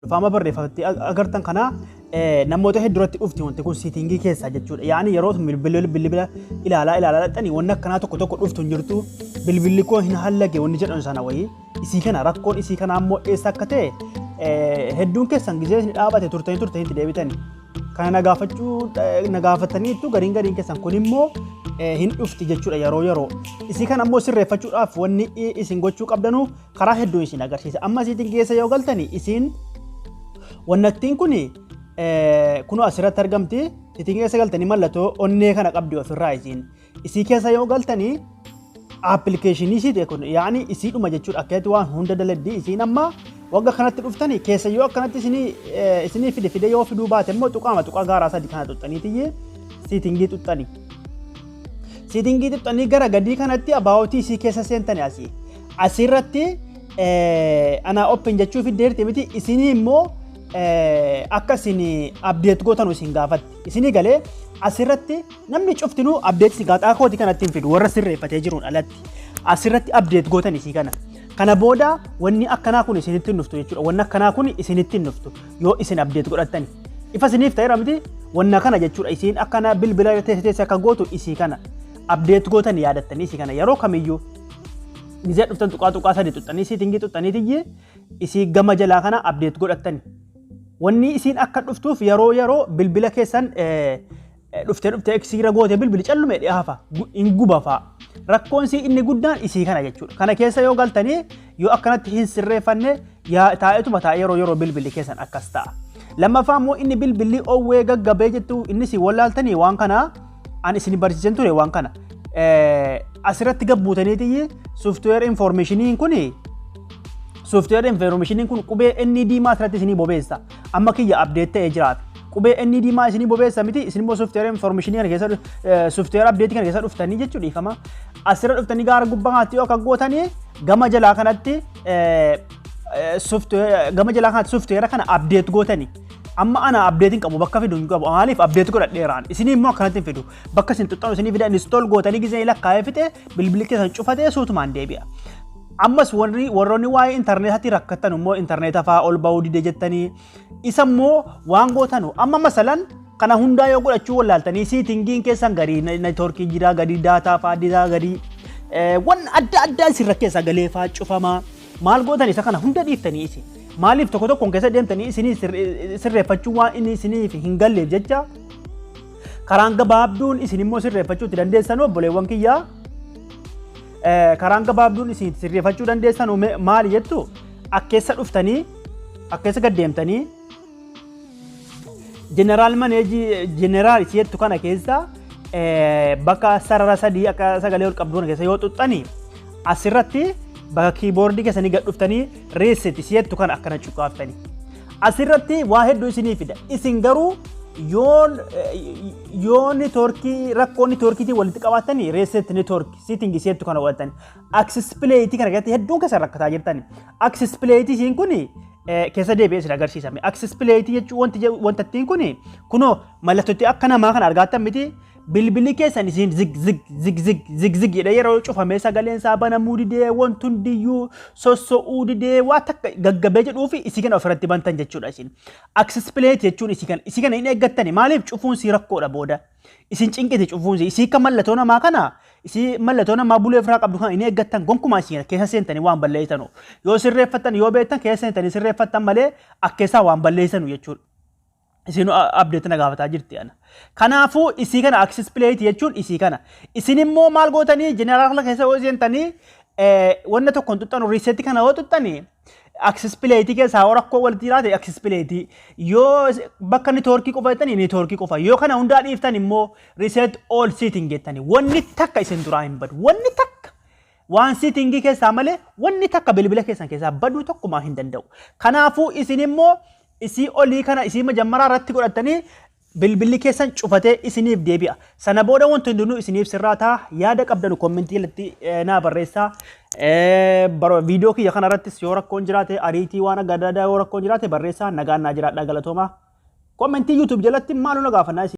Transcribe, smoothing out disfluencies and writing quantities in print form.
Dhufaama barreeffamatti agartan kana namoota hedduuratti dhufti wanti kun setting keessaa jechuudha. Yaani yeroo bilbila ilaalaa ilaalaa dhaqxanii wanni akkanaa tokko tokko dhuftu hin jirtu. Bilbilli koo hin hallage wanni jedhan sana wayii. Isii kana rakkoon isii kanaa immoo eessa akka ta'e hedduun keessan gizee isin dhaabate turtanii turtanii itti deebitani. Kana na gaafachuu na gaafataniitu gariin gariin keessan kun immoo hin dhufti jechuudha yeroo yeroo. Isii kana immoo sirreeffachuudhaaf wanni isin gochuu qabdanu karaa hedduu isin agarsiisa. Amma setting keessa yoo galtani isiin wannattiin kun kunoo asirratti argamti. Setting keessa galtanii mallattoo onnee kana qabdi ofirraa isiin. Isii keessa yoo galtanii application isii kun yaani isiidhuma jechuudha, akkatti waan hunda daladdi isiin. Amma wagga kanatti dhuftanii keessa yoo akkanatti isinii fide fide yoo fiduu baate immoo tuqaama tuqaa gaaraa sadi kana xuxxaniitiyyee setting xuxxanii. Setting xuxxanii gara gadii kanatti about isii keessa seentanii asii. Asirratti ana open jechuu fiddeerti miti, isinii immoo akka isin update gootanu isin gaafatti. Isinii galee asirratti namni cuftinuu update isin gaafata, kooti kanatti hin fidu warra sirreeffatee jiruun alatti. Asirratti update gootan isii kana. Kana booda wanni akkanaa kun isinitti hin dhuftu jechuudha. Wanni akkanaa kun isinitti hin dhuftu yoo isin update godhattani. Ifa isiniif ta'eera miti? Wanna kana jechuudha, isiin akkana bilbila teesse teesse akka gootu isii kana. Update gootan yaadattanii isii kana yeroo kamiyyuu gizee dhuftan tuqaa tuqaa sadi xuxxanii setting xuxxanii tiyyee isii gama jalaa kana update godhattani. Wanni isiin akka dhuftuuf yeroo yeroo bilbila keessan dhuftee dhuftee eksiira goote bilbili callume dhiyaafa hin guba fa'a. Rakkoon isii inni guddaan isii kana jechuudha. Kana keessa yoo galtanii yoo akkanatti hin sirreeffanne taa'etuma taa'ee yeroo yeroo bilbilli keessan akkas ta'a. Lammaffaa immoo inni bilbilli oowwee gaggabee jettu inni si wallaaltanii waan kana ani isin barsiisan ture waan kana. Asirratti gabbuutaniitii software informationiin kuni, software informationiin kun qubee inni diimaa asirratti isinii bobeessa. Amma kiyya update ta'ee jiraata. Qubee inni diimaa isinii bobeessa miti, isin immoo software informationii kana keessa software update kana keessa dhuftanii jechuudha dhiifama. Asirra dhuftanii gara gubbaa kanatti yoo akka gootanii gama jalaa kanatti software kana update gootanii. Amma ana update hin qabu, bakka fidu hin qabu. Maaliif? Update godhadheeraan. Isinii immoo akkanatti hin fidu. Bakka isin xuxxanu isinii fida, install gootanii gizee lakkaa'ee fixe bilbilli keessan cufatee suutumaan deebi'a. Ammas warri warroonni waa'ee intarneetaatti rakkattan immoo intarneeta fa'aa ol ba'uu dide jettanii isa immoo waan gootanu amma masalan kana hundaa yoo godhachuu wallaaltanii settingiin keessan garii network jira, garii data fa'aa didaa, garii waan adda addaa isin rakkeessa galee fa'aa cufamaa maal gootan? Isa kana hunda dhiiftanii isin maaliif tokko tokkoon keessa deemtanii isinii sirreeffachuu waan inni isiniif hin galleef jecha karaan gabaabduun isin immoo sirreeffachuu itti dandeessan, obboleewwan kiyyaa, karaan gabaabduun isin sirreeffachuu dandeessan maali jettu, akkeessa dhuftanii akkeessa gaddeemtanii general manage general jettu kana keessa bakka sarara sadii akka sagalee ol qabdu kana keessa yoo xuxxanii asirratti bakka keyboard keessanii gad dhuftanii reset jettu kana akkana cuqqaaftanii. Asirratti waa hedduu isinii fida. Isin garuu yoo network rakkoo networkiitiin walitti qabaattanii reset network setting jettu kana godhatani. Accessibility kana keessatti hedduun keessa rakkataa jirtani. Accessibility isiin kuni keessa deebi'ee isin agarsiisame. Accessibility jechuun wanti wantattiin kuni kunoo mallattootti akka namaa kana argaattan miti? Bilbilli keessan isin zig zig zig zig zig zig jedhee yeroo cufamee sagaleen isaa banamuu didee, wanti hundiyyuu sosso'uu didee, waa takka gaggabee jedhuu fi isii kana ofirratti bantan jechuudha isin. Accessibility jechuun isii kana hin eeggattani. Maaliif? Cufuun sii rakkoodha booda. Isin cinqite cufuun sii isii akka mallattoo namaa kana, isii mallattoo namaa bulee ofirraa qabdu kana hin eeggattan gonkumaa. Isii kana keessa seentanii waan balleessanu. Yoo sirreeffattan, yoo beektan keessa seentanii sirreeffattan malee akkeessaa waan balleessanu jechuudha. Isin update na gaafataa jirti ana. Kanaafuu isii kana accessibility jechuun isii kana. Isin immoo maal gootanii? General keessa yoo seentanii wanna tokkoon xuxxanu, reset kana yoo xuxxanii accessibility keessaa yoo rakkoo walitti jiraate accessibility, yoo bakka network qofa jettanii network qofa, yoo kana hundaa dhiiftan immoo reset all setting jettanii wanni takka isin duraa hin badu. Wanni takka waan setting keessaa malee wanni takka bilbila keessan keessaa baduu tokkumaa hin danda'u. Kanaafuu isin immoo isii olii kana isii majammaraa irratti godhattanii bilbilli keessan cufatee isiniif deebi'a. Sana booda wanti hundinuu isiniif sirraa ta'a. Yaada qabdanu comment jalatti naa barreessaa. Viidiyoo kiyya kana irrattis yoo rakkoon jiraate, ariitii waan adda addaa yoo rakkoon jiraate barreessaa. Nagaan naa jiraadhaa, galatoomaa. Comment YouTube jalatti maaloo na gaafannaa isin.